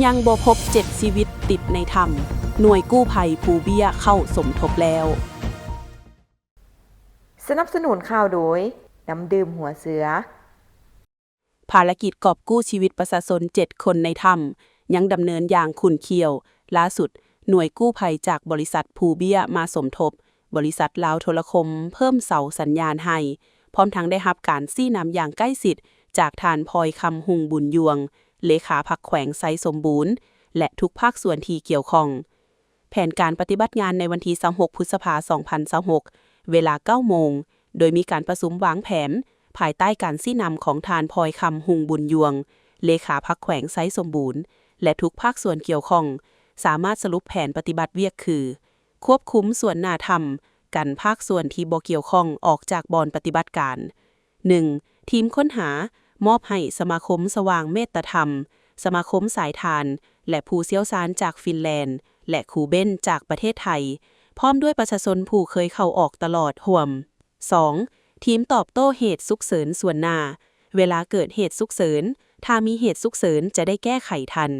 ຍັງບໍ່ພົບເຈັດຊີວິດຕິດໃນຖ້ຳ, ໜ່ວຍກູ້ໄພພູເບ້ຍເຂົ້າສົມທົບແລ້ວ. ສະໜັບສະໜູນຂ່າວໂດຍ ນ້ຳດື່ມຫົວເສືອ. ພາລະກິດກອບກູ້ຊີວິດປະຊາຊົນເຈັດຄົນໃນຖ້ຳ ຍັງດຳເນີນຢ່າງຂຸ້ນຂ້ຽວ. ລ່າສຸດ, ໜ່ວຍກູ້ໄພຈາກບໍລິສັດພູເບ້ຍມາສົມທົບ, ບໍລິສັດລາວໂທລະຄົມເພີ່ມເສົາສັນຍານໃຫ້, ພ້ອມທັງໄດ້ຮັບການຊີ້ນຳຢ່າງໃກ້ຊິດຈາກທ່ານ ພອຍຄຳ ຮຸ່ງບຸນຍວງ ເລຂາພັກແຂວງໄຊສົມບູນ ແລະ ທຸກພາກສ່ວນທີ່ກ່ຽວຂ້ອງ. ແຜນການປະຕິບັດງານໃນວັນທີຊາວຫົກ ພຶດສະພາ ສອງພັນຊາວຫົກ ເວລາເກົ້າໂມງ, ໂດຍມີການປະຊຸມວາງແຜນພາຍໃຕ້ການຊີ້ນຳຂອງທ່ານ ພອຍຄຳ ຮຸ່ງບຸນຍວງ ເລຂາພັກແຂວງໄຊສົມບູນ ແລະ ທຸກພາກສ່ວນກ່ຽວຂ້ອງ ສາມາດສະຫຼຸບແຜນປະຕິບັດວຽກຄື: ຄວບຄຸມສ່ວນໜ້າຖ້ຳ, ກັນພາກສ່ວນທີ່ບໍ່ກ່ຽວຂ້ອງອອກຈາກບ່ອນປະຕິບັດການ. ໜຶ່ງ, ທີມຄົ້ນຫາ ມອບໃຫ້ສະມາຄົມສະຫວ່າງເມດຕະທຳ, ສະມາຄົມສາຍທານ ແລະ ຜູ້ຊ່ຽວຊານຈາກຟິນແລນ ແລະ ຄູເບັນຈາກປະເທດໄທ, ພ້ອມດ້ວຍປະຊາຊົນຜູ້ເຄີຍເຂົ້າອອກຕະຫຼອດຮ່ວມ. ສອງ, ທີມຕອບໂຕ້ເຫດສຸກເສີນສ່ວນໜ້າ, ເວລາເກີດເຫດສຸກເສີນ, ຖ້າມີເຫດສຸກເສີນຈະໄດ້ແກ້ໄຂທັນ.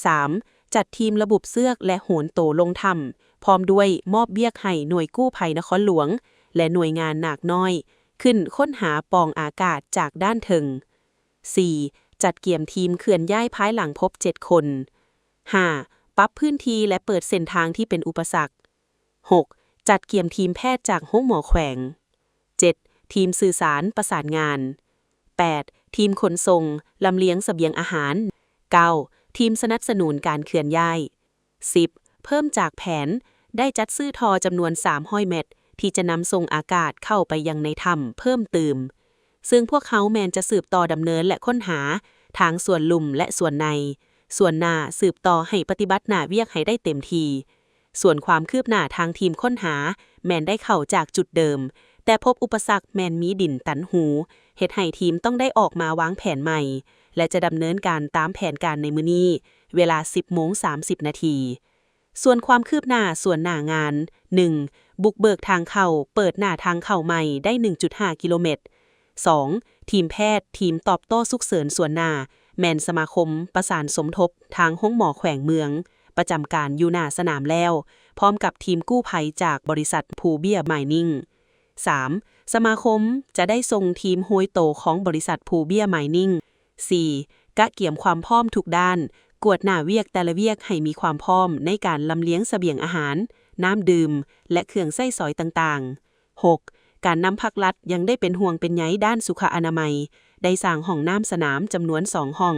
ສາມ, ຈັດທີມລະບົບເຊືອກ ແລະ ໂຫນໂຕລົງຖ້ຳ, ພ້ອມດ້ວຍມອບວຽກໃຫ້ໜ່ວຍກູ້ໄພນະຄອນຫຼວງ ແລະ ໜ່ວຍງານນາກນ້ອຍ ຂຶ້ນຄົ້ນຫາປ່ອງອາກາດຈາກດ້ານເທິງ. ສີ່, ຈັດກຽມທີມເຄື່ອນຍ້າຍພາຍຫຼັງພົບເຈັດຄົນ. ຫ້າ, ປັບພື້ນທີ່ ແລະ ເປີດເສັ້ນທາງທີ່ເປັນອຸປະສັກ. ຫົກ, ຈັດກຽມທີມແພດຈາກໂຮງໝໍແຂວງ. ເຈັດ, ທີມສື່ສານປະສານງານ. ແປດ, ທີມຂົນສົ່ງ, ລຳລຽງສະບຽງອາຫານ. ເກົ້າ, ທີມສະໜັບສະໜູນການເຄື່ອນຍ້າຍ. ສິບ, ເພີ່ມຈາກແຜນ, ໄດ້ຈັດຊື້ທໍ່ຈຳນວນສາມຮ້ອຍແມັດ ທີ່ຈະນຳສົ່ງອາກາດເຂົ້າໄປຍັງໃນຖ້ຳເພີ່ມຕື່ມ, ເຊິ່ງພວກເຮົາແມ່ນຈະສືບຕໍ່ດຳເນີນ ແລະ ຄົ້ນຫາທາງສ່ວນລຸ່ມ ແລະ ສ່ວນໃນ, ສ່ວນໜ້າສືບຕໍ່ໃຫ້ປະຕິບັດໜ້າວຽກໃຫ້ໄດ້ເຕັມທີ່. ສ່ວນຄວາມຄືບໜ້າທາງທີມຄົ້ນຫາແມ່ນໄດ້ເຂົ້າຈາກຈຸດເດີມ, ແຕ່ພົບອຸປະສັກແມ່ນມີດິນຕັນຮູ, ເຮັດໃຫ້ທີມຕ້ອງໄດ້ອອກມາວາງແຜນໃໝ່ ແລະ ຈະດຳເນີນການຕາມແຜນການໃນມື້ນີ້ ເວລາສິບໂມງສາມສິບນາທີ. ສ່ວນຄວາມຄືບໜ້າສ່ວນໜ້າງານ, ໜຶ່ງ, ບຸກເບີກທາງເຂົ້າ, ເປີດໜ້າທາງເຂົ້າໃໝ່ໄດ້ໜຶ່ງຈຸດຫ້າກິໂລແມັດ. ສອງ, ທີມແພດ, ທີມຕອບໂຕ້ສຸກເສີນສ່ວນໜ້າ ແມ່ນສະມາຄົມປະສານສົມທົບທາງໂຮງໝໍແຂວງເມືອງ ປະຈຳການຢູ່ໜ້າສະໜາມແລ້ວ, ພ້ອມກັບທີມກູ້ໄພຈາກບໍລິສັດພູເບ້ຍມາຍນິງ. ສາມ, ສະມາຄົມຈະໄດ້ສົ່ງທີມໂຮຍໂຕຂອງບໍລິສັດພູເບ້ຍມາຍນິງ. ສີ່, ກະກຽມຄວາມພ້ອມທຸກດ້ານ, ກວດໜ້າວຽກແຕ່ລະວຽກໃຫ້ມີຄວາມພ້ອມໃນການລຳລຽງສະບຽງອາຫານ, ນ້ຳດື່ມ ແລະ ເຄື່ອງໃຊ້ສອຍຕ່າງໆ. ຫົກ, ການນຳພັກລັດຍັງໄດ້ເປັນຫ່ວງເປັນໃຍດ້ານສຸຂະອະນາໄມ, ໄດ້ສ້າງຫ້ອງນ້ຳສະໜາມຈຳນວນສອງຫ້ອງ.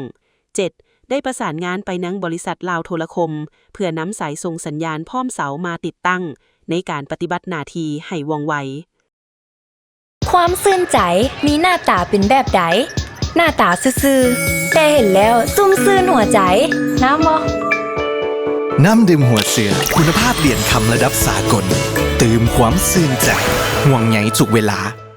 ເຈັດ, ໄດ້ປະສານງານໄປຍັງບໍລິສັດລາວໂທລະຄົມ ເພື່ອນຳສາຍສົ່ງສັນຍານພ້ອມເສົາມາຕິດຕັ້ງໃນການປະຕິບັດໜ້າທີ່ໃຫ້ວ່ອງໄວ. ຄວາມຊື່ນໃຈມີໜ້າຕາເປັນແບບໃດ? ໜ້າຕາຊື່ໆ ແຕ່ເຫັນແລ້ວຊຸ່ມຊື່ນຫົວໃຈ. ງາມບໍ່? ນ້ຳດື່ມຫົວເສືອ ຄຸນນະພາບຫຼຽນຄຳລະດັບສາກົນ ຕື່ມຄວາມຊື່ນໃຈ ຫ່ວງໃຍທຸກເວລາ.